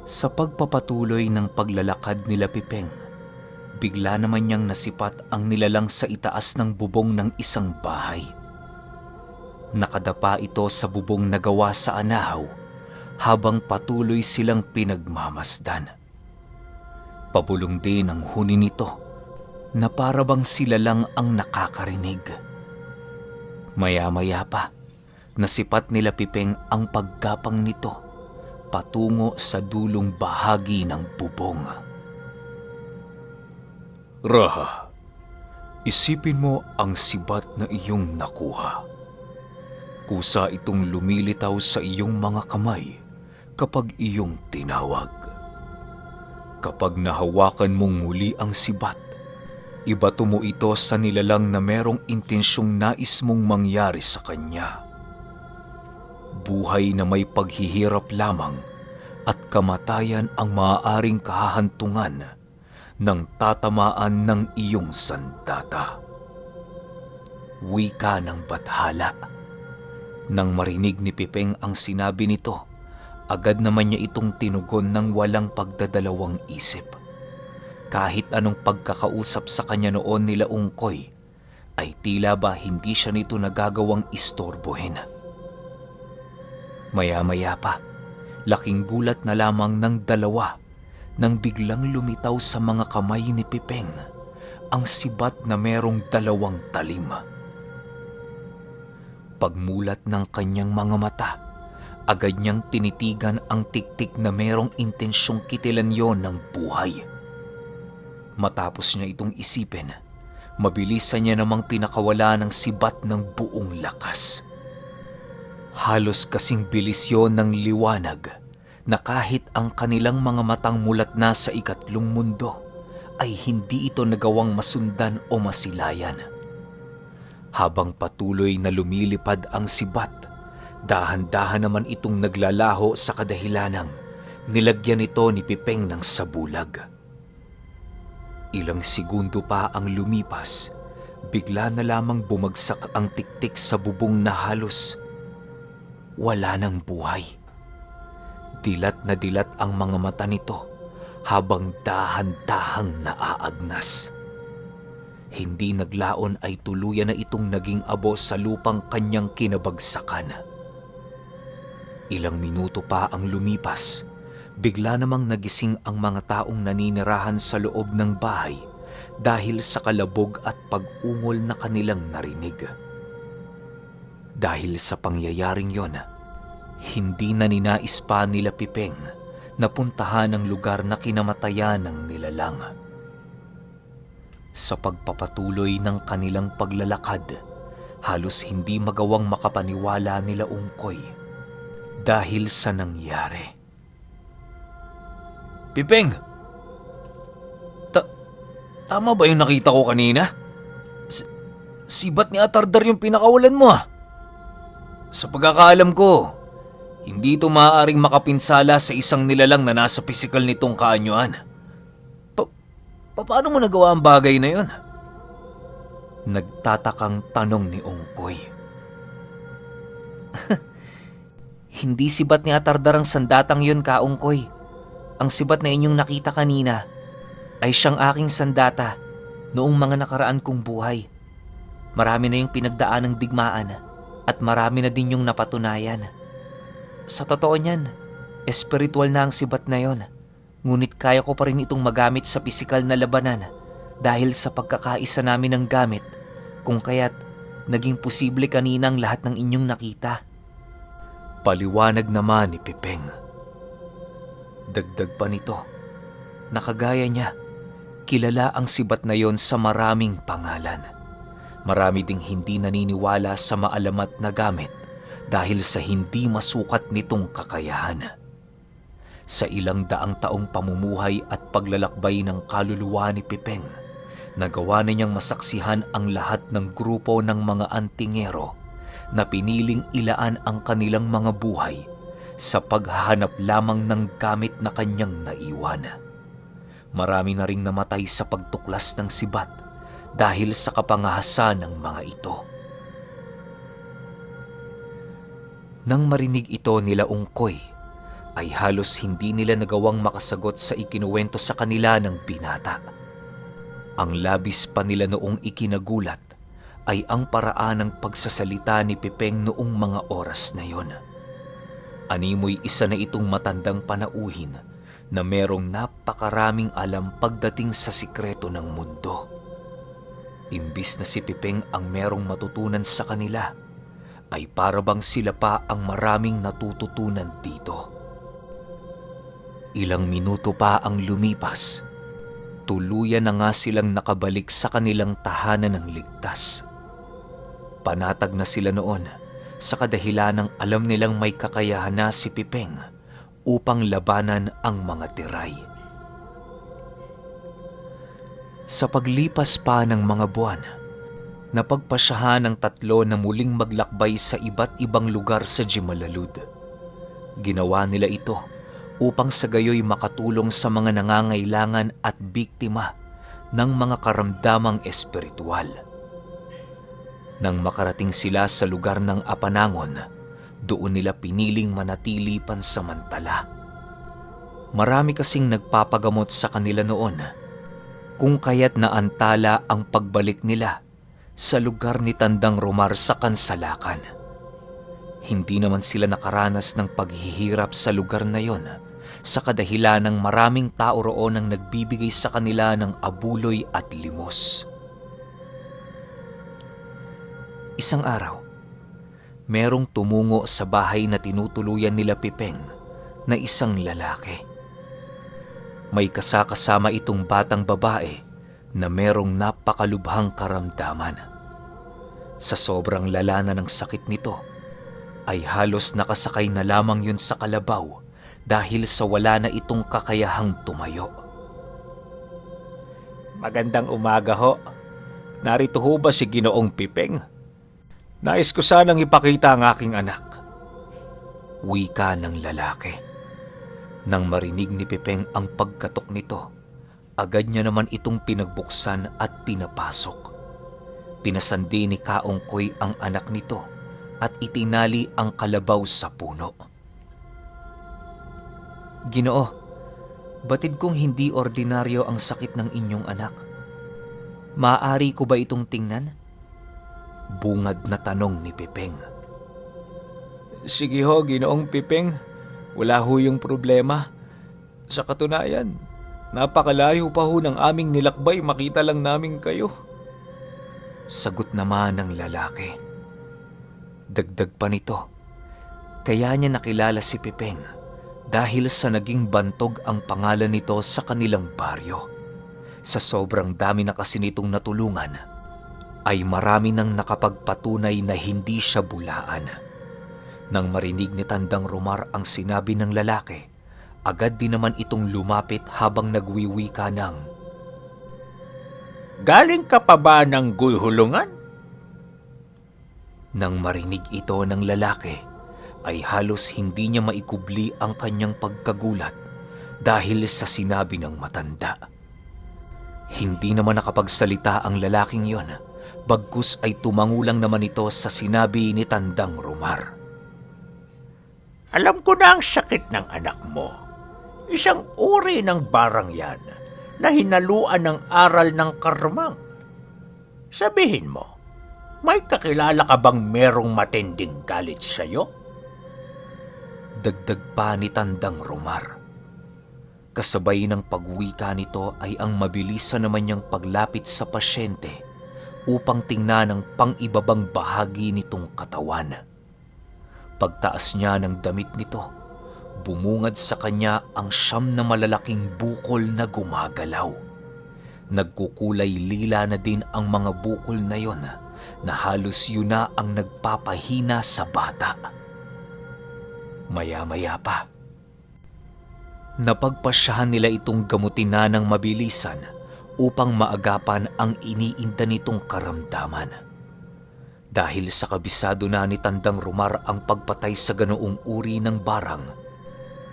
Sa pagpapatuloy ng paglalakad nila Pipeng, bigla naman niyang nasipat ang nilalang sa itaas ng bubong ng isang bahay. Nakadapa ito sa bubong na gawa sa anahaw habang patuloy silang pinagmamasdan. Pabulong din ang huni nito na para bang sila lang ang nakakarinig. Maya-maya pa, nasipat nila Pipeng ang paggapang nito patungo sa dulong bahagi ng bubong. Raha, isipin mo ang sibat na iyong nakuha. Kusa itong lumilitaw sa iyong mga kamay kapag iyong tinawag. Kapag nahawakan mong muli ang sibat, ibato mo ito sa nilalang na merong intensyong nais mong mangyari sa kanya. Buhay na may paghihirap lamang at kamatayan ang maaaring kahahantungan ng tatamaan ng iyong sandata. Wika ng bathala. Nang marinig ni Pipeng ang sinabi nito, agad naman niya itong tinugon ng walang pagdadalawang isip. Kahit anong pagkakausap sa kanya noon nila Ungkoy, ay tila ba hindi siya nito nagagawang istorbohin. Maya-maya pa, laking gulat na lamang ng dalawa nang biglang lumitaw sa mga kamay ni Pipeng ang sibat na merong dalawang talim. Pagmulat ng kanyang mga mata, agad niyang tinitigan ang tiktik na merong intensyong kitilan yon ng buhay. Matapos niya itong isipin, mabilisan niya namang pinakawala ng sibat ng buong lakas. Halos kasing bilis yon ng liwanag na kahit ang kanilang mga matang mulat na sa ikatlong mundo ay hindi ito nagawang masundan o masilayan. Habang patuloy na lumilipad ang sibat, dahan-dahan naman itong naglalaho sa kadahilanang nilagyan ito ni Pipeng ng sabulag. Ilang segundo pa ang lumipas, bigla na lamang bumagsak ang tiktik sa bubong na halos wala ng buhay. Dilat na dilat ang mga mata nito habang dahan-dahang naaagnas. Hindi naglaon ay tuluyan na itong naging abo sa lupang kanyang kinabagsakan. Ilang minuto pa ang lumipas, bigla namang nagising ang mga taong naninirahan sa loob ng bahay dahil sa kalabog at pag-ungol na kanilang narinig. Dahil sa pangyayaring yon, hindi na ninais pa nila Pipeng na puntahan ang lugar na kinamatayan ng nilalang. Sa pagpapatuloy ng kanilang paglalakad, halos hindi magawang makapaniwala nila Ungkoy dahil sa nangyari. Pipeng! Tama ba yung nakita ko kanina? Sibat ni Atardar yung pinakawalan mo ah. Sa pagkakaalam ko, hindi ito maaaring makapinsala sa isang nilalang na nasa pisikal nitong kaanyuan. Paano mo nagawa ang bagay na yun? Nagtatakang tanong ni Ungkoy. Hindi sibat ni Atardar ang sandatang yun, Ka Ungkoy. Ang sibat na inyong nakita kanina ay siyang aking sandata noong mga nakaraan kong buhay. Marami na yung pinagdaan ng digmaan at marami na din yung napatunayan. Sa totoo niyan, espiritual na ang sibat na yon. Ngunit kaya ko pa rin itong magamit sa pisikal na labanan dahil sa pagkakaisa namin ng gamit, kung kaya't naging posible kanina ang lahat ng inyong nakita. Paliwanag naman ni Pipeng. Dagdag pa nito, nakagaya niya, kilala ang sibat na yon sa maraming pangalan. Marami ding hindi naniniwala sa maalamat na gamit dahil sa hindi masukat nitong kakayahan. Sa ilang daang taong pamumuhay at paglalakbay ng kaluluwa ni Pipeng, nagawa na niyang masaksihan ang lahat ng grupo ng mga antingero na piniling ilaan ang kanilang mga buhay sa paghahanap lamang ng gamit na kanyang naiwan. Marami na ring namatay sa pagtuklas ng sibat dahil sa kapangahasan ng mga ito. Nang marinig ito nila Ungkoy, ay halos hindi nila nagawang makasagot sa ikinuwento sa kanila ng binata. Ang labis pa nila noong ikinagulat ay ang paraan ng pagsasalita ni Pipeng noong mga oras na yon. Animoy isa na itong matandang panauhin na merong napakaraming alam pagdating sa sikreto ng mundo. Imbis na si Pipeng ang merong matutunan sa kanila, ay para bang sila pa ang maraming natututunan dito. Ilang minuto pa ang lumipas, tuluyan na nga silang nakabalik sa kanilang tahanan ng ligtas. Panatag na sila noon sa kadahilan ng alam nilang may kakayahan na si Pipeng upang labanan ang mga tiray. Sa paglipas pa ng mga buwan, napagpasyahan ng tatlo na muling maglakbay sa iba't ibang lugar sa Jimalalud. Ginawa nila ito upang sa gayoy makatulong sa mga nangangailangan at biktima ng mga karamdamang espiritual. Nang makarating sila sa lugar ng Apanangon, doon nila piniling manatili pansamantala. Marami kasing nagpapagamot sa kanila noon, kung kaya't naantala ang pagbalik nila sa lugar ni Tandang Romar sa Kansalakan. Hindi naman sila nakaranas ng paghihirap sa lugar na yon sa kadahilan ng maraming tao roon ang nagbibigay sa kanila ng abuloy at limos. Isang araw, merong tumungo sa bahay na tinutuluyan nila Pipeng na isang lalaki. May kasakasama itong batang babae na merong napakalubhang karamdaman. Sa sobrang lala na ng sakit nito, ay halos nakasakay na lamang yun sa kalabaw dahil sa wala na itong kakayahang tumayo. Magandang umaga ho. Narito ho ba si Ginoong Pipeng? Nais ko sanang ipakita ang aking anak. Wika ng lalaki. Nang marinig ni Pipeng ang pagkatok nito, agad niya naman itong pinagbuksan at pinapasok. Pinasandi ni Kaong Koy ang anak nito at itinali ang kalabaw sa puno. Ginoo, batid kong hindi ordinaryo ang sakit ng inyong anak. Maaari ko ba itong tingnan? Bungad na tanong ni Pipeng. Sige ho, Ginoong Pipeng. Wala ho yung problema. Sa katunayan, napakalayo pa ho ng aming nilakbay, makita lang namin kayo. Sagot naman ng lalaki. Dagdag pa nito, kaya niya nakilala si Pipeng dahil sa naging bantog ang pangalan nito sa kanilang baryo. Sa sobrang dami na kasi nitong natulungan, ay marami nang nakapagpatunay na hindi siya bulaan. Nang marinig ni Tandang Romar ang sinabi ng lalaki, agad din naman itong lumapit habang nagwiwika ng, Galing ka pa ba ng guyhulungan? Nang marinig ito ng lalaki, ay halos hindi niya maikubli ang kanyang pagkagulat dahil sa sinabi ng matanda. Hindi naman nakapagsalita ang lalaking yon, bagkus ay tumangulang naman ito sa sinabi ni Tandang Romar. Alam ko na ang sakit ng anak mo. Isang uri ng barang yan na hinaluan ng aral ng karmang. Sabihin mo, may kakilala ka bang merong matinding galit sa'yo? Dagdag pa ni Tandang Romar. Kasabay ng pagwika nito ay ang mabilisan naman niyang paglapit sa pasyente upang tingnan ang pang-ibabang bahagi nitong katawan. Pagtaas niya ng damit nito, bumungad sa kanya ang 9 na malalaking bukol na gumagalaw. Nagkukulay lila na din ang mga bukol na yon na halos yun na ang nagpapahina sa bata. Maya-maya pa, napagpasyahan nila itong gamutin na ng mabilisan upang maagapan ang iniinda nitong karamdaman. Dahil sa kabisado na ni Tandang Romar ang pagpatay sa ganoong uri ng barang,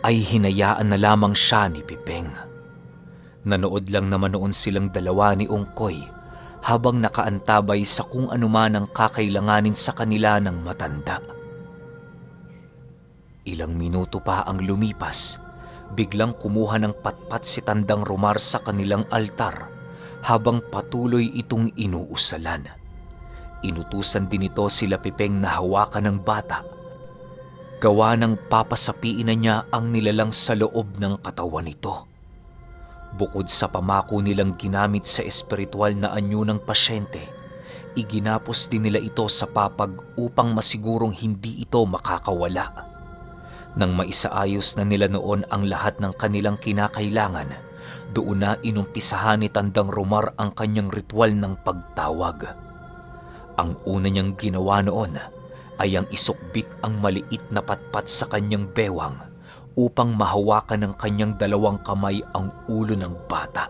ay hinayaan na lamang siya ni Pipeng. Nanood lang naman noon silang dalawa ni Ongkoy habang nakaantabay sa kung anuman ang kakailanganin sa kanila ng matanda. Ilang minuto pa ang lumipas, biglang kumuha ng patpat si Tandang Romar sa kanilang altar habang patuloy itong inuusalan. Inutusan din ito sila Pipeng na hawakan ng bata. Gawa ng papasapiin na niya ang nilalang sa loob ng katawan nito. Bukod sa pamako nilang ginamit sa espiritual na anyo ng pasyente, iginapos din nila ito sa papag upang masigurong hindi ito makakawala. Nang maisaayos na nila noon ang lahat ng kanilang kinakailangan, doon na inumpisahan ni Tandang Romar ang kanyang ritual ng pagtawag. Ang una niyang ginawa noon ay ang isukbit ang maliit na patpat sa kanyang bewang upang mahawakan ng kanyang dalawang kamay ang ulo ng bata.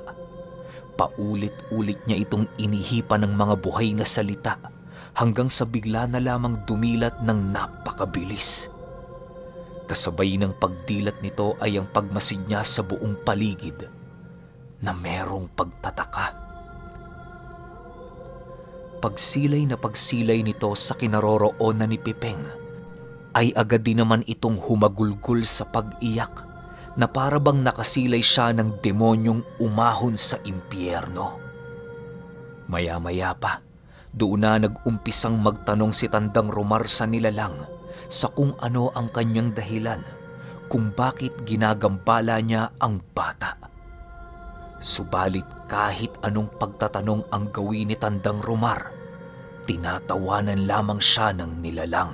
Paulit-ulit niya itong inihipan ng mga buhay na salita hanggang sa bigla na lamang dumilat ng napakabilis. Kasabay ng pagdilat nito ay ang pagmasid niya sa buong paligid na merong pagtataka. Pagsilay na pagsilay nito sa kinaroroonan ni Pipeng ay agad din naman itong humagulgol sa pag-iyak na para bang nakasilay siya ng demonyong umahon sa impyerno. Maya-maya pa, doon na nag-umpisang magtanong si Tandang Romar sa nilalang sa kung ano ang kanyang dahilan kung bakit ginagambala niya ang bata. Subalit kahit anong pagtatanong ang gawin ni Tandang Romar, tinatawanan lamang siya ng nilalang.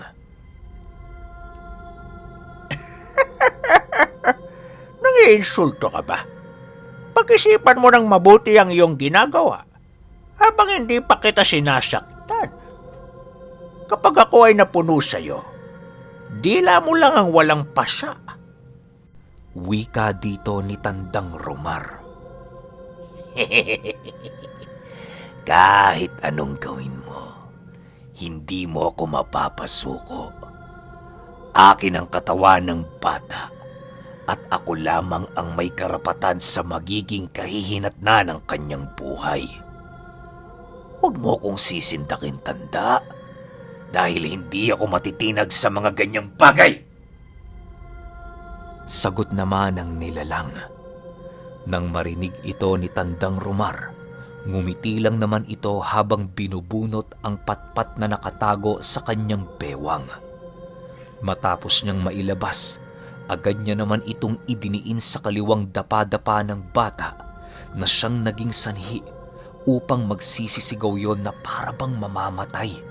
Nangiinsulto ka ba? Pag-isipan mo ng mabuti ang iyong ginagawa habang hindi pa kita sinasaktan. Kapag ako ay napuno sa'yo, dila mo lang ang walang pasa. Wika dito ni Tandang Romar. Kahit anong gawin mo, hindi mo ako mapapasuko. Akin ang katawan ng bata at ako lamang ang may karapatan sa magiging kahihinatnan ng kanyang buhay. Huwag mo akong sisindakin, Tanda, dahil hindi ako matitinag sa mga ganyang bagay. Sagot naman ng nilalang. Nang marinig ito ni Tandang Romar, ngumiti lang naman ito habang binubunot ang patpat na nakatago sa kanyang bewang. Matapos niyang mailabas, agad niya naman itong idiniin sa kaliwang dapa-dapa ng bata na siyang naging sanhi upang magsisisigaw yon na parabang mamamatay.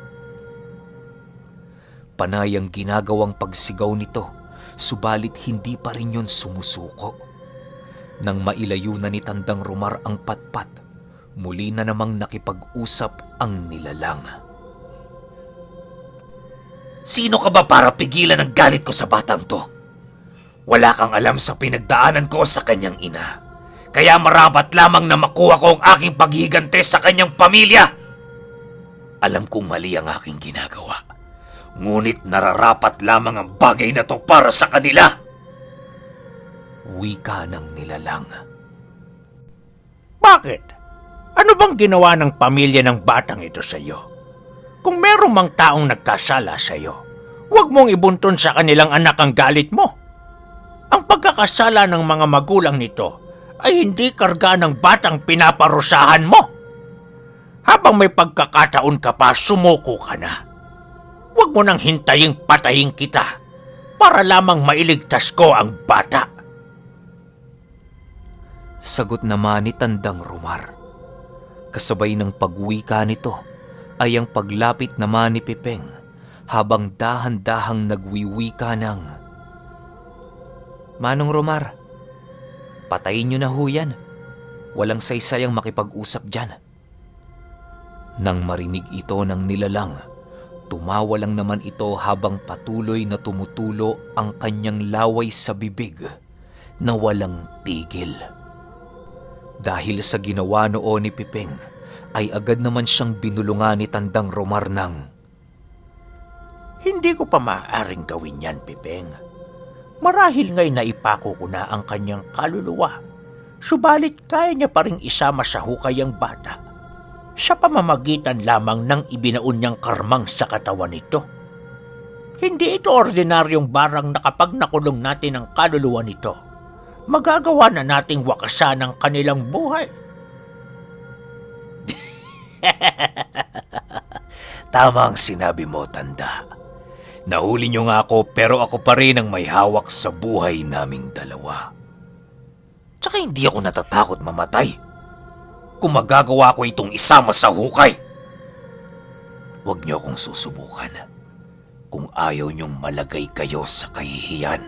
Panay ang ginagawang pagsigaw nito, subalit hindi pa rin yon sumusuko. Nang mailayo na ni Tandang Romar ang patpat, muli na namang nakipag-usap ang nilalang. Sino ka ba para pigilan ang galit ko sa batang to? Wala kang alam sa pinagdaanan ko sa kanyang ina. Kaya marapat lamang na makuha ko ang aking paghigante sa kanyang pamilya. Alam kong mali ang aking ginagawa. Ngunit nararapat lamang ang bagay na to para sa kanila. Wika ng nilalang. Bakit? Ano bang ginawa ng pamilya ng batang ito sa iyo? Kung meron mang taong nagkasala sa iyo, huwag mong ibunton sa kanilang anak ang galit mo. Ang pagkakasala ng mga magulang nito ay hindi karga ng batang pinaparusahan mo. Habang may pagkakataon ka pa, sumuko ka na. Huwag mo nang hintaying patayin kita para lamang mailigtas ko ang bata. Sagot naman ni Tandang Romar. Kasabay ng pagwika nito ay ang paglapit naman ni Pipeng habang dahan-dahang nagwiwika ng, Manong Romar, patayin niyo na ho yan. Walang saysayang makipag-usap dyan. Nang marinig ito ng nilalang, tumawa lang naman ito habang patuloy na tumutulo ang kanyang laway sa bibig na walang tigil. Dahil sa ginawa noon ni Pipeng, ay agad naman siyang binulungan ni Tandang Romar ng, Hindi ko pa maaaring gawin yan, Pipeng. Marahil nga'y naipako ko na ang kanyang kaluluwa, subalit kaya niya pa ring isama sa hukay ang bata sa pamamagitan lamang ng ibinaon niyang karmang sa katawan nito. Hindi ito ordinaryong barang na kapag nakulong natin ang kaluluwa nito, magagawa na nating wakasan ang kanilang buhay. Tama ang sinabi mo, Tanda. Nahuli niyo nga ako pero ako pa rin ang may hawak sa buhay naming dalawa. Tsaka hindi ako natatakot mamatay. Kung magagawa ko itong isama sa hukay. Huwag niyo akong susubukan kung ayaw niyong malagay kayo sa kahihiyan.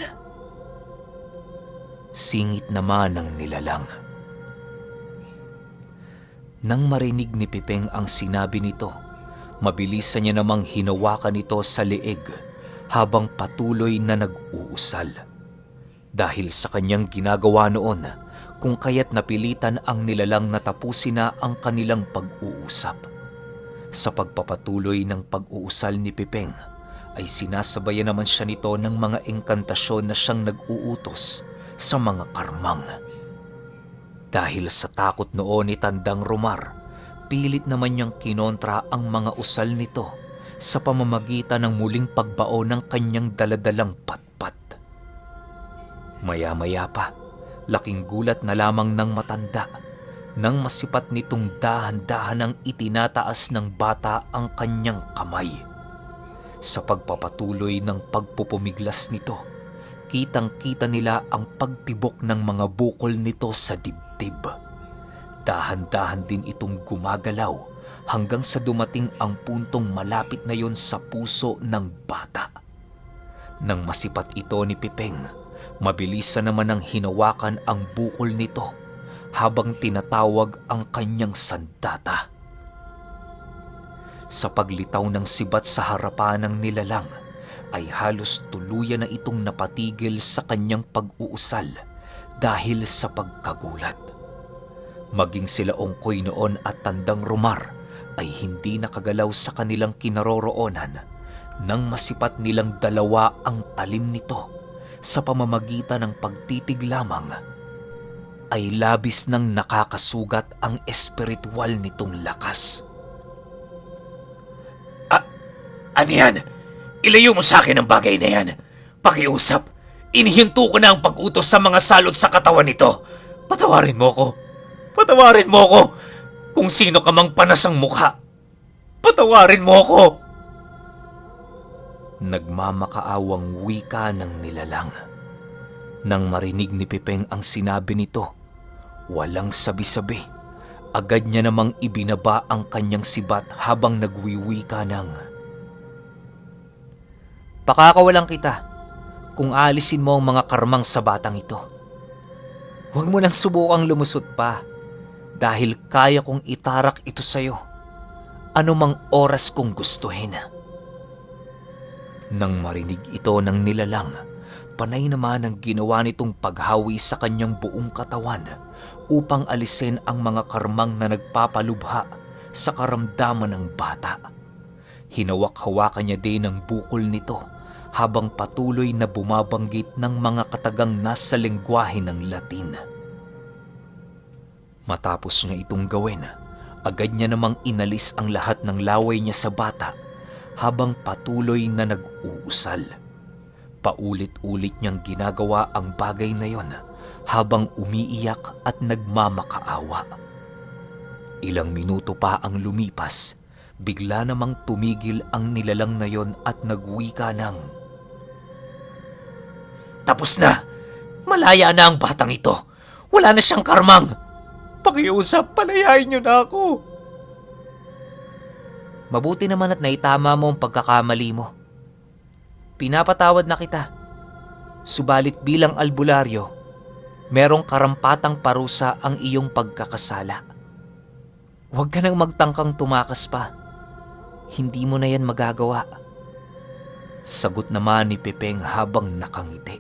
Singit naman ng nilalang. Nang marinig ni Pipeng ang sinabi nito, mabilisan niya namang hinawakan ito sa leeg habang patuloy na nag-uusal. Dahil sa kanyang ginagawa noon, kung kaya't napilitan ang nilalang na tapusin na ang kanilang pag-uusap. Sa pagpapatuloy ng pag-uusal ni Pipeng, ay sinasabayan naman siya nito ng mga engkantasyon na siyang nag-uutos sa mga karmang. Dahil sa takot noon ni Tandang Romar, pilit naman niyang kinontra ang mga usal nito sa pamamagitan ng muling pagbao ng kanyang daladalang patpat. Maya-maya pa, laking gulat na lamang ng matanda nang masipat nitong dahan-dahan ang itinataas ng bata ang kanyang kamay. Sa pagpapatuloy ng pagpupumiglas nito, kitang-kita nila ang pagtibok ng mga bukol nito sa dibdib. Dahan-dahan din itong gumagalaw hanggang sa dumating ang puntong malapit na yon sa puso ng bata. Nang masipat ito ni Pipeng, mabilisan naman ang hinawakan ang bukol nito habang tinatawag ang kanyang sandata. Sa paglitaw ng sibat sa harapan ng nilalang, ay halos tuluyan na itong napatigil sa kanyang pag-uusal dahil sa pagkagulat. Maging sila Ongkoy noon at Tandang Romar ay hindi nakagalaw sa kanilang kinaroroonan nang masipat nilang dalawa ang talim nito sa pamamagitan ng pagtitig lamang. Ay labis nang nakakasugat ang espiritual nitong lakas. Ano yan? Ilayo mo sa akin ang bagay na yan. Pakiusap, inihinto ko na ang pag-utos sa mga salot sa katawan nito. Patawarin mo ko. Patawarin mo ko. Kung sino ka mang panasang mukha. Patawarin mo ko. Nagmamakaawang wika ng nilalang. Nang marinig ni Pipeng ang sinabi nito, walang sabi-sabi, agad niya namang ibinaba ang kanyang sibat habang nagwiwika ng, "Pakakawalan kita kung alisin mo ang mga karmang sa batang ito. Huwag mo nang subukang lumusot pa dahil kaya kong itarak ito sa'yo anumang oras kong gustuhin." Nang marinig ito ng nilalang, panay naman ang ginawa nitong paghawi sa kanyang buong katawan upang alisin ang mga karmang na nagpapalubha sa karamdaman ng bata. Hinawak-hawakan niya din ang bukol nito habang patuloy na bumabanggit ng mga katagang nasa lengguwahe ng Latin. Matapos niya itong gawin, agad niya namang inalis ang lahat ng laway niya sa bata habang patuloy na nag-uusal. Paulit-ulit niyang ginagawa ang bagay na yon habang umiiyak at nagmamakaawa. Ilang minuto pa ang lumipas, bigla namang tumigil ang nilalang na yon at nagwika ng, "Tapos na! Malaya na ang batang ito! Wala na siyang karmang! Pakiusap, palayain niyo na ako!" "Mabuti naman at naitama mo ang pagkakamali mo. Pinapatawad na kita. Subalit bilang albularyo, merong karampatang parusa ang iyong pagkakasala. Huwag ka nang magtangkang tumakas pa. Hindi mo na yan magagawa." Sagot naman ni Pipeng habang nakangiti.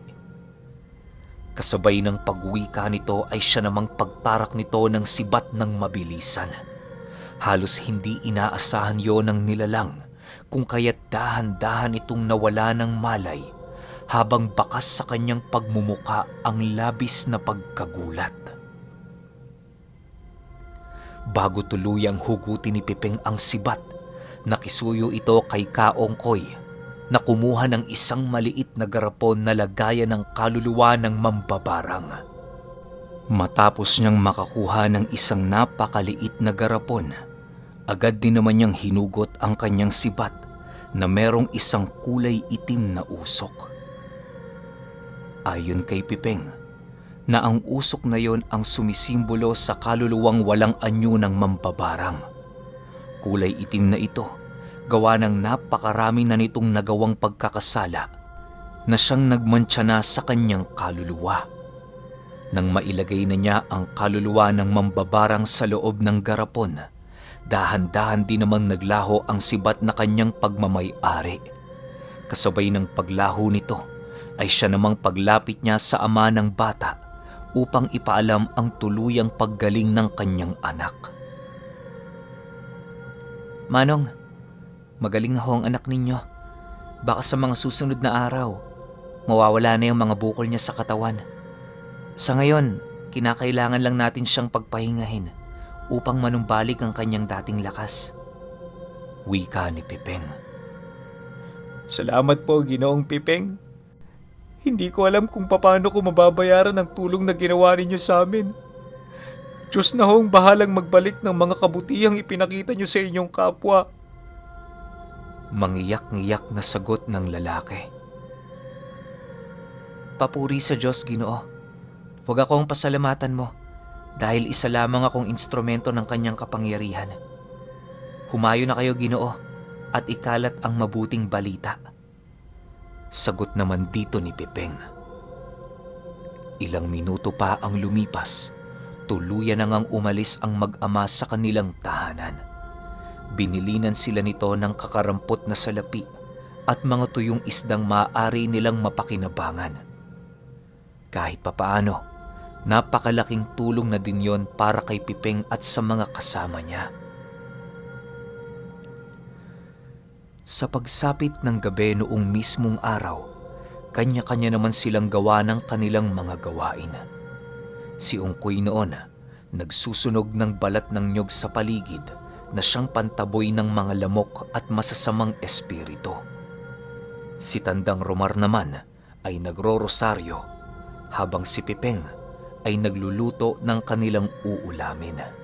Kasabay ng pagwika nito ay siya namang pagtarak nito ng sibat ng mabilisan. Halos hindi inaasahan yon ng nilalang, kung kaya't dahan-dahan itong nawala ng malay habang bakas sa kanyang pagmumuka ang labis na pagkagulat. Bago tuluyang hugutin ni Pipeng ang sibat, nakisuyo ito kay Kaongkoy na kumuha ng isang maliit na garapon na lagayan ng kaluluwa ng mambabarang. Matapos niyang makakuha ng isang napakaliit na garapon, agad din naman niyang hinugot ang kanyang sibat na merong isang kulay itim na usok. Ayon kay Pipeng, na ang usok na yon ang sumisimbolo sa kaluluwang walang anyo ng mambabarang. Kulay itim na ito, gawa ng napakarami na nitong nagawang pagkakasala na siyang nagmantsa na sa kanyang kaluluwa. Nang mailagay na niya ang kaluluwa ng mambabarang sa loob ng garapon, dahan-dahan din namang naglaho ang sibat na kanyang pagmamay-ari. Kasabay ng paglaho nito ay siya namang paglapit niya sa ama ng bata upang ipaalam ang tuluyang paggaling ng kanyang anak. Manong, magaling na ho ang anak ninyo. Baka sa mga susunod na araw, mawawala na yung mga bukol niya sa katawan. Sa ngayon, kinakailangan lang natin siyang pagpahingahin upang manumbalik ang kanyang dating lakas. Wika ni Pipeng. Salamat po, Ginoong Pipeng. Hindi ko alam kung paano ko mababayaran ang tulong na ginawa ninyo sa amin. Diyos na hong bahalang magbalik ng mga kabutihang ipinakita niyo sa inyong kapwa. Mangiyak-ngiyak na sagot ng lalaki. Papuri sa Diyos, Ginoo. Huwag akong pasalamatan mo dahil isa lamang akong instrumento ng kanyang kapangyarihan. Humayo na kayo, Ginoo, at ikalat ang mabuting balita. Sagot naman dito ni Pipeng. Ilang minuto pa ang lumipas, tuluyan na ngang umalis ang mag-ama sa kanilang tahanan. Binilinan sila nito ng kakarampot na salapi at mga tuyong isdang maaari nilang mapakinabangan. Kahit papaano, napakalaking tulong na din yon para kay Pipeng at sa mga kasama niya. Sa pagsapit ng gabi noong mismong araw, kanya-kanya naman silang gawa ng kanilang mga gawain. Si Ungkoy noon, nagsusunog ng balat ng nyog sa paligid na siyang pantaboy ng mga lamok at masasamang espiritu. Si Tandang Romar naman ay nagro-rosaryo, habang si Pipeng ay nagluluto ng kanilang uulamin.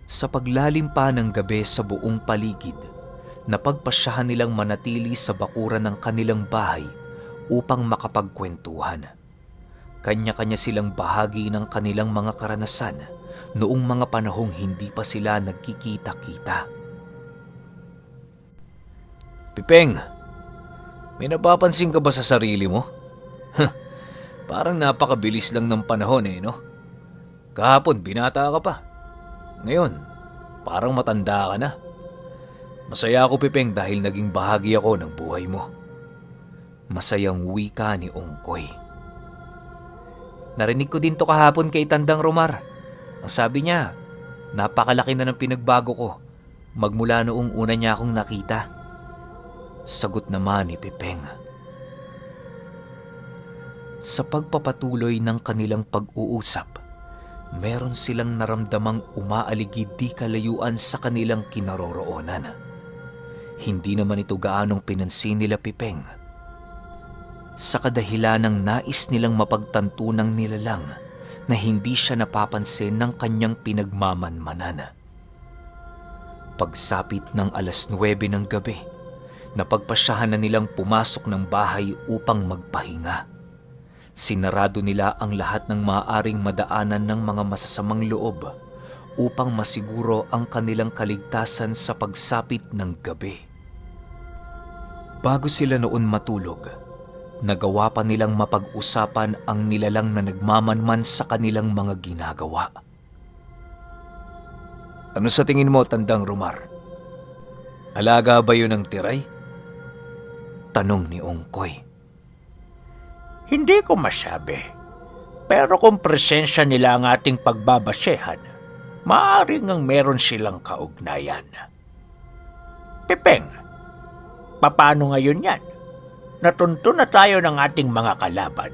Sa paglalim pa ng gabi sa buong paligid, napagpasyahan nilang manatili sa bakuran ng kanilang bahay upang makapagkwentuhan. Kanya-kanya silang bahagi ng kanilang mga karanasan noong mga panahong hindi pa sila nagkikita-kita. Pipeng, may napapansin ka ba sa sarili mo? Parang napakabilis lang ng panahon no? Kahapon binata ka pa. Ngayon, parang matanda ka na. Masaya ako, Pipeng, dahil naging bahagi ako ng buhay mo. Masayang wika ni Ungkoy. Narinig ko din to kahapon kay Tandang Romar. Ang sabi niya, napakalaki na ng pinagbago ko magmula noong una niya akong nakita. Sagot naman ni Pipeng. Sa pagpapatuloy ng kanilang pag-uusap, meron silang naramdamang umaaligid di kalayuan sa kanilang kinaroroonan. Hindi naman ito gaanong pinansin nila Pipeng. Sa kadahilan ng nais nilang mapagtanto ng nilalang na hindi siya napapansin ng kanyang pinagmamanmanan. Pagsapit ng 9:00 ng gabi, napagpasyahan na nilang pumasok ng bahay upang magpahinga. Sinarado nila ang lahat ng maaaring madaanan ng mga masasamang loob upang masiguro ang kanilang kaligtasan sa pagsapit ng gabi. Bago sila noon matulog, nagawa pa nilang mapag-usapan ang nilalang na nagmamanman sa kanilang mga ginagawa. Ano sa tingin mo, Tandang Romar? Alaga ba yun ng tiray? Tanong ni Ungkoy. Hindi ko masabi. Pero kung presensya nila ang ating pagbabasehan, maaaring ang meron silang kaugnayan. Pipeng, paano ngayon yan? Natunto na tayo ng ating mga kalaban.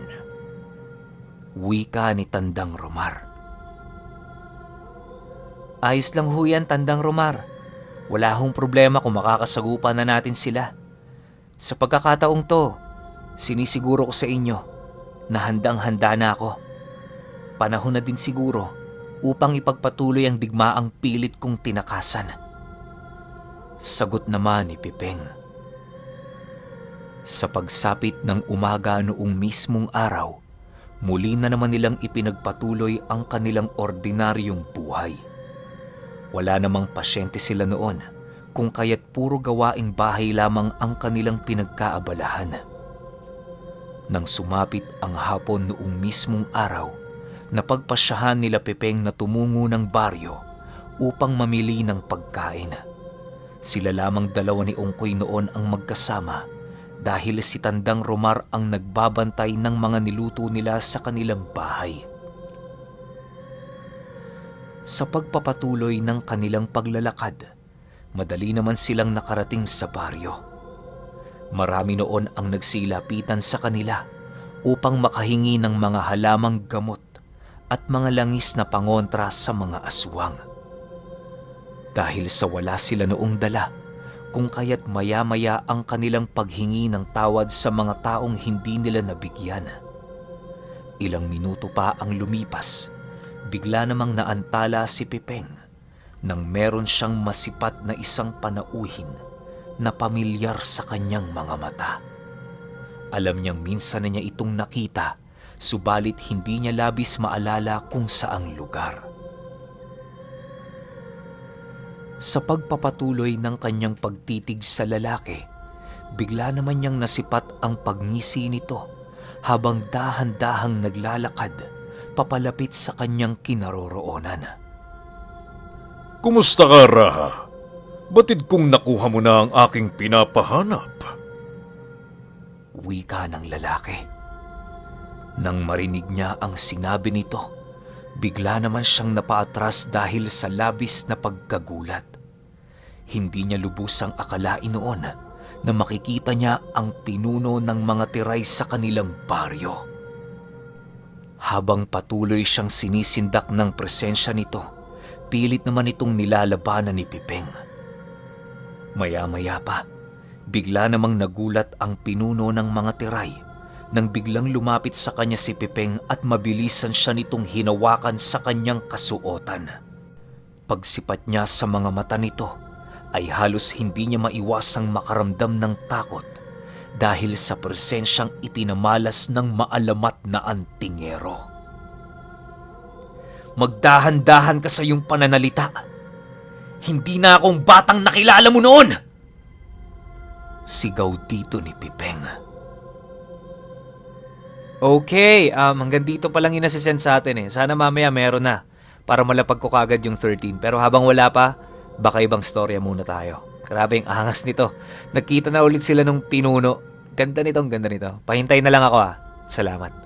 Wika ni Tandang Romar. Ayos lang ho yan, Tandang Romar. Wala hong problema kung makakasagupa na natin sila. Sa pagkakataong to, sinisiguro ko sa inyo na handang-handa na ako. Panahon na din siguro upang ipagpatuloy ang digmaang pilit kong tinakasan. Sagot naman ni Pipeng. Sa pagsapit ng umaga noong mismong araw, muli na naman nilang ipinagpatuloy ang kanilang ordinaryong buhay. Wala namang pasyente sila noon, kung kaya't puro gawaing bahay lamang ang kanilang pinagkaabalahan. Nang sumapit ang hapon noong mismong araw, napagpasyahan nila Pepeng na tumungo ng baryo upang mamili ng pagkain. Sila lamang dalawa ni Ongkoy noon ang magkasama dahil si Tandang Romar ang nagbabantay ng mga niluto nila sa kanilang bahay. Sa pagpapatuloy ng kanilang paglalakad, madali naman silang nakarating sa baryo. Marami noon ang nagsilapitan sa kanila upang makahingi ng mga halamang gamot at mga langis na pangontra sa mga aswang. Dahil sa wala sila noong dala, kung kaya't maya-maya ang kanilang paghingi ng tawad sa mga taong hindi nila nabigyan. Ilang minuto pa ang lumipas, bigla namang naantala si Pipeng nang meron siyang masipat na isang panauhin na pamilyar sa kanyang mga mata. Alam niyang minsan na niya itong nakita, subalit hindi niya labis maalala kung saang lugar. Sa pagpapatuloy ng kanyang pagtitig sa lalaki, bigla naman niyang nasipat ang pagngisi nito habang dahan-dahang naglalakad papalapit sa kanyang kinaroroonan. Kumusta ka, Raha? Batid kong nakuha mo na ang aking pinapahanap. Wika ng lalaki. Nang marinig niya ang sinabi nito, bigla naman siyang napaatras dahil sa labis na pagkagulat. Hindi niya lubusang akalain noon na makikita niya ang pinuno ng mga tiray sa kanilang baryo. Habang patuloy siyang sinisindak ng presensya nito, pilit naman itong nilalabanan ni Pipeng. Maya-maya pa, bigla namang nagulat ang pinuno ng mga tiray nang biglang lumapit sa kanya si Pipeng at mabilisan siya nitong hinawakan sa kanyang kasuotan. Pagsipat niya sa mga mata nito, ay halos hindi niya maiwasang makaramdam ng takot dahil sa presensyang ipinamalas ng maalamat na antingero. Magdahan-dahan ka sa iyong pananalita. Hindi na akong batang nakilala mo noon! Sigaw dito ni Pipeng. Okay, hanggang dito pa lang yung nasisend sa atin eh. Sana mamaya meron na para malapag ko kagad yung 13. Pero habang wala pa, baka ibang storya muna tayo. Grabe yung angas nito. Nagkita na ulit sila nung pinuno. Ganda nito. Pahintay na lang ako Salamat.